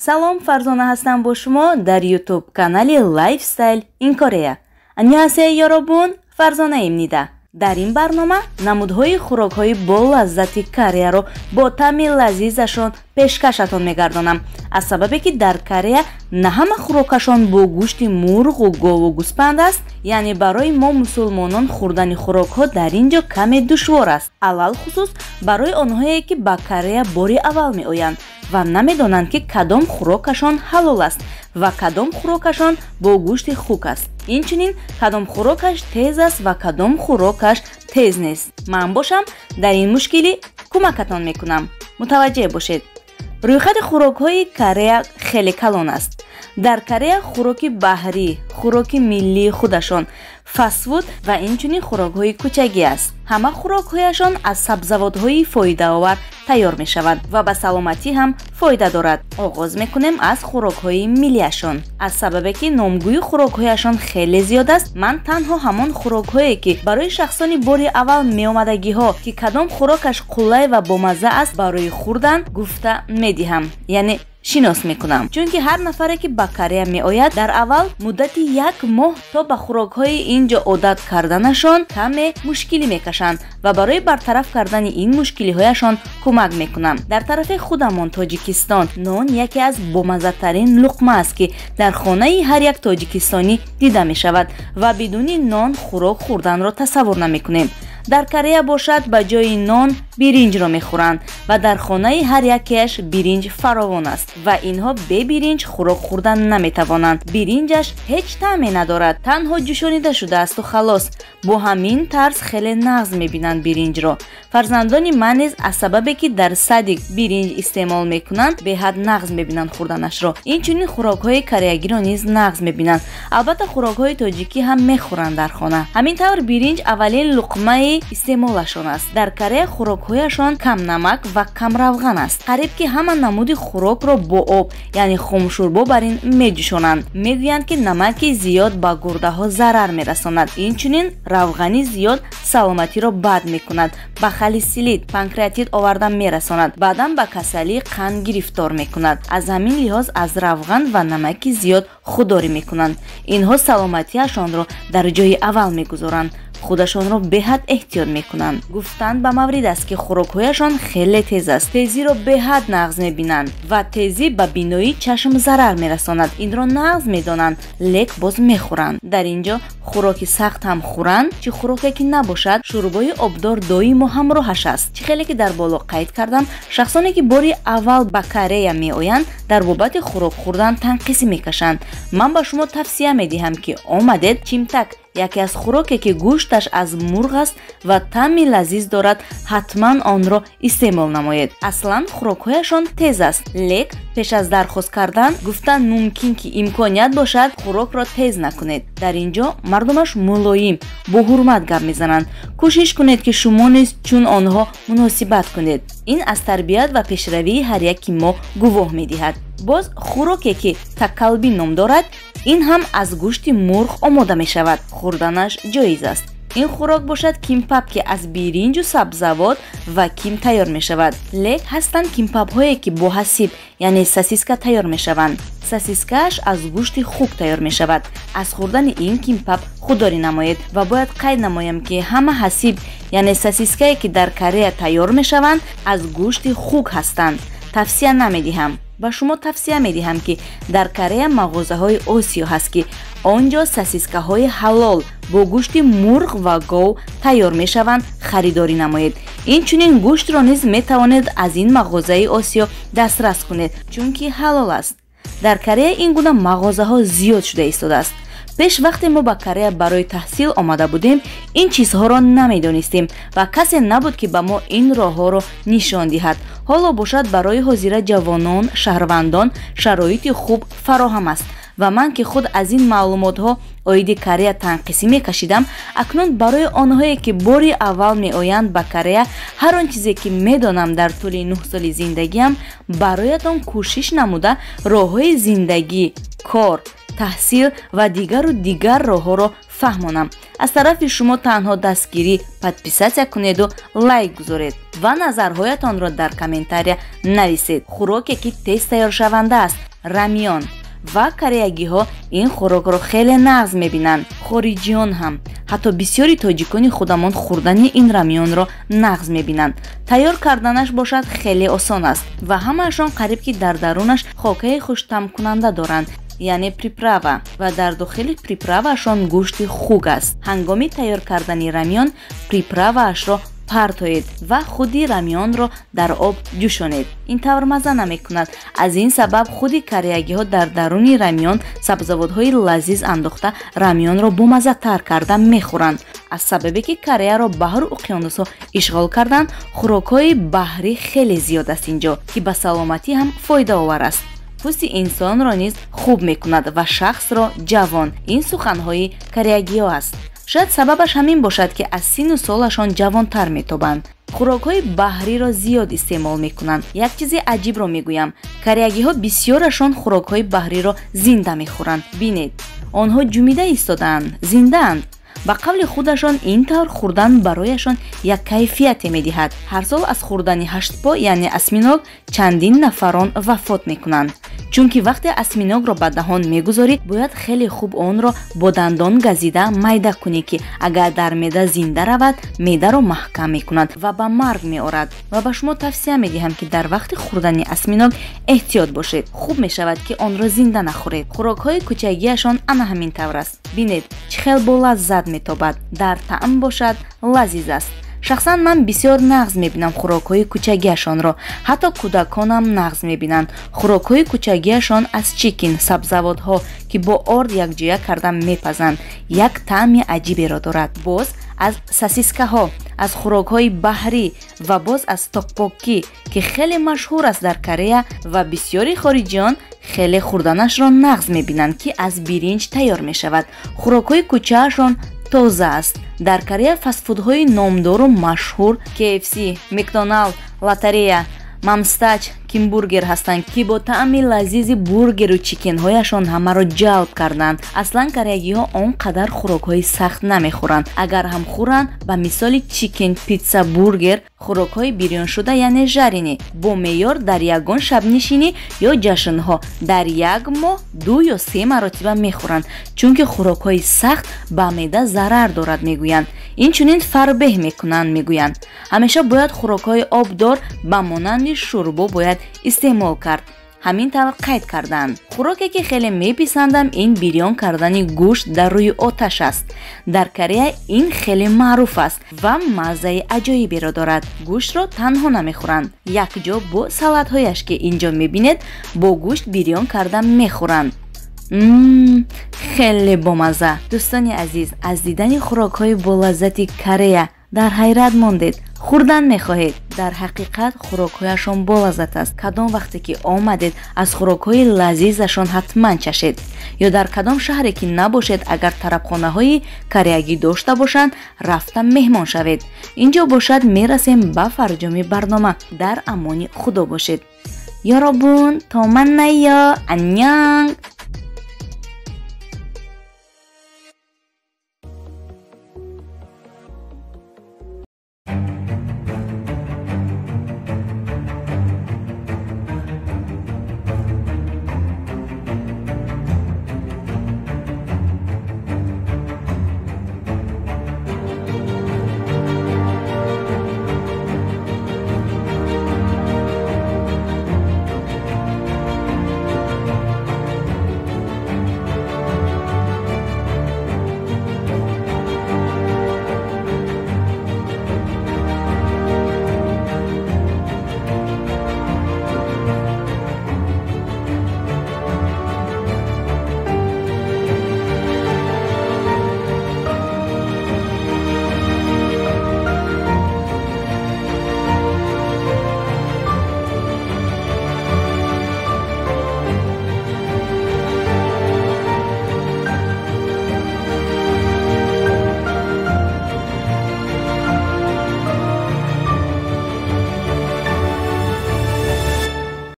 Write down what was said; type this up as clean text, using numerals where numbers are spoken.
Салом, Фарзона ҳастам бо шумо дар YouTube канали Lifestyle in Korea. 안녕하세요 여러분, Фарзонаимнида. Дар ин барнома намудҳои хӯрокҳои бо лаззати Кореяро бо таъми лазизашон пешкашатон мегардонам. Аз сабабе ки дар Корея на ҳама хӯрокашон бо гӯшти мурғу гову гӯспанд аст, яъне барои мо мусулмонон хӯрдани хӯрокҳо дар ин ҷо каме душвор аст, алалхусус барои онҳое ки ба Корея бори аввал меоянд ва намедонанд, ки кадом хӯрокашон ҳалол аст ва кадом хӯрокашон бо гӯшти хук аст, инчунин кадом хӯрокаш тез аст ва кадом хӯрокаш тез нест. Ман бошам, дар ин мушкилӣ кӯмакатон мекунам. Мутаваҷҷеҳ бошед, рӯйхати хӯрокҳои Корея хеле калон аст. Дар Корея хӯроки баҳрӣ, хӯроки миллии худашон, фастфуд ва инчунин хӯрокҳои кӯчагӣ аст. Ҳама хӯрокҳояшон аз сабзавотҳои фоидаовар тайёр мешаванд ва ба саломатӣ ҳам фоида дорад. Оғоз мекунем аз хӯрокҳои миллиашон. Аз сабабе ки номгӯи хӯрокҳояшон хеле зиёд аст, ман танҳо ҳамон хӯрокҳое ки барои шахсони бори аввал меомадагиҳо, ки кадом хӯрокаш қулай ва бомазза аст барои хӯрдан, гуфта медиҳам, яъне шинос мекунам. Чунки ҳар нафаре ки ба Корея меояд, дар аввал муддати як моҳ то ба хӯрокҳои ин ҷо одат карданашон каме мушкилӣ мекашанд ва барои бартараф кардани ин мушкилиҳояшон кӯмак мекунам. Дар тарафи худамон, Тоҷикистон, нон яке аз бомаззатарин луқма аст, ки дар хонаи ҳар як тоҷикистонӣ дида мешавад ва бидуни нон хӯрок хӯрданро тасаввур намекунем. Дар Корея бошад, ба ҷои нон биринҷро мехӯранд ва дар хонаи ҳар якеаш биринҷ фаровон аст ва инҳо бе биринҷ хӯрок хӯрдан наметавонанд. Биринҷаш ҳеҷ таъме надорад, танҳо ҷӯшонида шудаасту халос. Бо ҳамин тарз хеле нағз мебинанд биринҷро. Фарзандони ман низ аз сабабе ки дар садик биринҷ истеъмол мекунанд, беҳад нағз мебинанд хӯрданашро. Инчунин хӯрокҳои кореягиро низ нағз мебинанд. Албатта, хӯрокҳои тоҷикӣ ҳам мехӯранд дар хона. Ҳамин тавр, биринҷ аввалин луқмаи истеъмолашон аст. Дар Корея хӯрокҳояшон камнамак ва камравған аст. Қариб ки ҳама намуди хӯрокро бо об, яъне хумшӯрбо бар ин меҷӯшонанд. Мегӯянд, ки намаки зиёд ба гурдаҳо зарар мерасонад, инчунин равғани зиёд саломатиро бад мекунад, ба холестерит, панкреатит оварда мерасонад, баъдан ба касалии қанд гирифтор мекунад. Аз ҳамин лиҳоз аз равған ва намаки зиёд худдорӣ мекунанд. Инҳо саломатиашонро дар ҷои аввал мегузоранд, худашонро беҳад эҳтиёт мекунанд. Гуфтан ба маврид аст, ки хӯрокҳояшон хеле тез аст. Тезиро беҳад нағз мебинанд ва тезӣ ба биноии чашм зарар мерасонад. Инро нағз медонанд, лек боз мехӯранд. Дар ин ҷо хӯроки сахт ҳам хӯранд, чӣ хӯроке ки набошад, шӯрбои обдор доимо ҳамроҳаш аст. Чӣ хеле ки дар боло қайд кардам, шахсоне ки бори аввал ба Корея меоянд, дар бобати хӯрок хӯрдан танқисӣ мекашанд. Ман ба шумо тавсия медиҳам, ки омадед, чимтак, яке аз хӯроке ки гӯшташ аз мурғ аст ва таъми лазиз дорад, ҳатман онро истеъмол намоед. Аслан хӯрокҳояшон тез аст, лек пеш аз дархост кардан гуфтан мумкин, ки имконият бошад, хӯрокро тез накунед. Дар ин ҷо мардумаш мулоим, бо ҳурмат гап мезананд. Кӯшиш кунед, ки шумо низ чун онҳо муносибат кунед. Ин аз тарбият ва пешравии ҳар яки мо гувоҳ медиҳад. Боз хӯроке ки такалби ном дорад, ин ҳам аз гӯшти мурғ омода мешавад, хӯрданаш ҷоиз аст. Ин хӯрок бошад кимпап, ки аз биринҷу сабзавот ва ким тайёр мешавад. Лек ҳастанд кимпапҳое, ки бо ҳасиб, яъне сосиска тайёр мешаванд. Сосискааш аз гӯшти хук тайёр мешавад. Аз хӯрдани ин кимпап худдорӣ намоед. Ва бояд қайд намоям, ки ҳама ҳасиб, яъне сосискае, ки дар Корея тайёр мешаванд, аз гӯшти хук ҳастанд. Тавсия намедиҳам. Ба шумо тавсия медиҳам, ки дар Корея мағозаҳои Осиё ҳаст, ки он ҷо сосискаҳои ҳалол бо гӯшти мурғ ва гов тайёр мешаванд, харидорӣ намоед. Инчунин гӯштро низ метавонед аз ин мағозаи Осиё дастрас кунед, чунки ҳалол аст. Дар Корея ин гуна мағозаҳо зиёд шуда истодааст. Пеш вақте мо ба Корея барои таҳсил омада будем, ин чизҳоро намедонистем ва касе набуд, ки ба мо ин роҳҳоро нишон диҳад. Ҳоло бошад, барои ҳозира ҷавонон, шаҳрвандон шароити хуб фароҳам аст ва ман, ки худ аз ин маълумотҳо оиди Корея танқисӣ мекашидам, акнун барои онҳое ки бори аввал меоянд ба Корея, ҳар он чизе ки медонам дар тӯли 9 соли зиндагиам, бароятон кӯшиш намуда, роҳҳои зиндагӣ, кор, таҳсил ва дигару дигар роҳҳоро фаҳмонам. Аз тарафи шумо танҳо дастгирӣ, подписаться кунеду лайк гузоред ва назарҳоятонро дар комментария нависед. Хӯроке ки тез тайёршаванда аст рамён, ва кореягиҳо ин хӯрокро хеле нағз мебинанд. Хориҷиён ҳам, ҳатто бисёри тоҷикони худамон хӯрдани ин рамёнро нағз мебинанд. Тайёр карданаш бошад хеле осон аст ва ҳамаашон қариб ки дар дарунаш хокаи хуштаъмкунанда доранд, яъне приправа, ва дар дохили приправаашон гӯшти хук аст. Ҳангоми тайёр кардани рамён приправаашро партоед ва худи рамёнро дар об ҷӯшонед. Ин тавр мазза намекунад. Аз ин сабаб худи кореягиҳо дар даруни рамён сабзавотҳои лазиз андохта рамёнро бомаззатар карда мехӯранд. Аз сабабе ки Кореяро баҳру уқёнусҳо ишғол карданд, хӯрокҳои баҳрӣ хеле зиёд аст инҷо, ки ба саломатӣ ҳам фоидаовар аст. Пӯсти инсонро низ хуб мекунад ва шахсро ҷавон. Ин суханҳои кореягиҳо аст. Шояд сабабаш ҳамин бошад, ки аз синну солашон ҷавонтар метобанд. Хӯрокҳои баҳриро зиёд истеъмол мекунанд. Як чизи аҷибро мегӯям: кореягиҳо бисёрашон хӯрокҳои баҳриро зинда мехӯранд. Бинед, онҳо ҷумида истодаанд, зиндаанд. Ба қавли худашон ин тавр хӯрдан барояшон як кайфияте медиҳад. Ҳар сол аз хӯрдани ҳаштпо, яъне осьминог, чандин нафарон вафот мекунанд. Чунки вақте осьминогро ба даҳон мегузорӣ, бояд хеле хуб онро бо дандон газида майда кунӣ, ки агар дар меъда зинда равад, меъдаро маҳкам мекунад ва ба марг меорад. Ва ба шумо тавсия медиҳам, ки дар вақти хӯрдани осьминог эҳтиёт бошед. Хуб мешавад, ки онро зинда нахӯред. Хӯрокҳои кӯчагиашон ана ҳамин тавр аст. Бинед, чӣ хел бо лаззат метобад. Дар таъм бошад лазиз аст. Шахсан ман бисёр нағз мебинам хӯрокҳои кӯчагиашонро. Ҳатто кӯдаконам нағз мебинанд. Хӯрокҳои кӯчагиашон аз чикен, сабзавотҳо, ки бо орд якҷоя карда мепазанд, як таъми аҷиберо дорад. Боз аз сосискаҳо, аз хӯрокҳои баҳрӣ ва боз аз токпоккӣ, ки хеле машҳур аст дар Корея ва бисёри хориҷиён хеле хӯрданашро нағз мебинанд, ки аз биринҷ тайёр мешавад. Хӯрокҳои кӯчаашон тоза аст. Дар Корея фастфудҳои номдору машҳур KFC, Макдоналд, Лоттерия, Мамстач, Кимбургер ҳастанд, ки бо таъми лазизи бургеру чикенҳояшон ҳамаро ҷалб карданд. Аслан кореягиҳо он қадар хӯрокҳои сахт намехӯранд. Агар ҳам хӯранд, ба мисоли чикен, питса, бургер, хӯрокҳои бирёншуда, яъне жареный, бо меъёр дар ягон шабнишинӣ ё ҷашнҳо дар як моҳ 2 ё 3 маротиба мехӯранд, чунки хӯрокҳои сахт ба меъда зарар дорад, мегӯянд. Инчунин фарбеҳ мекунанд, мегӯянд. Ҳамеша бояд хӯрокҳои обдор ба монанди шӯрбо бояд истеъмол кард. Ҳамин тавр қайд карданд. Хӯроке ки хеле меписандам, ин бирён кардани гӯшт дар рӯи оташ аст. Дар Корея ин хеле маъруф аст ва маззаи аҷоиберо дорад. Гӯштро танҳо намехӯранд, якҷо бо салатҳояш, ки инҷо мебинед, бо гӯшт бирён карда мехӯранд. Хеле бомазза. Дӯстони азиз, аз дидани хӯрокҳои болаззати Корея дар ҳайрат мондед, хӯрдан мехоҳед. Дар ҳақиқат хӯрокҳояшон болаззат аст. Кадом вақте ки омадед, аз хӯрокҳои лазизашон ҳатман чашед. Ё дар кадом шаҳре ки набошед, агар тарабхонаҳои кореягӣ дошта бошанд, рафта меҳмон шавед. Инҷо бошад мерасем ба фарҷоми барнома. Дар амони Худо бошед. Ёробун, то маннайё, аннёнг.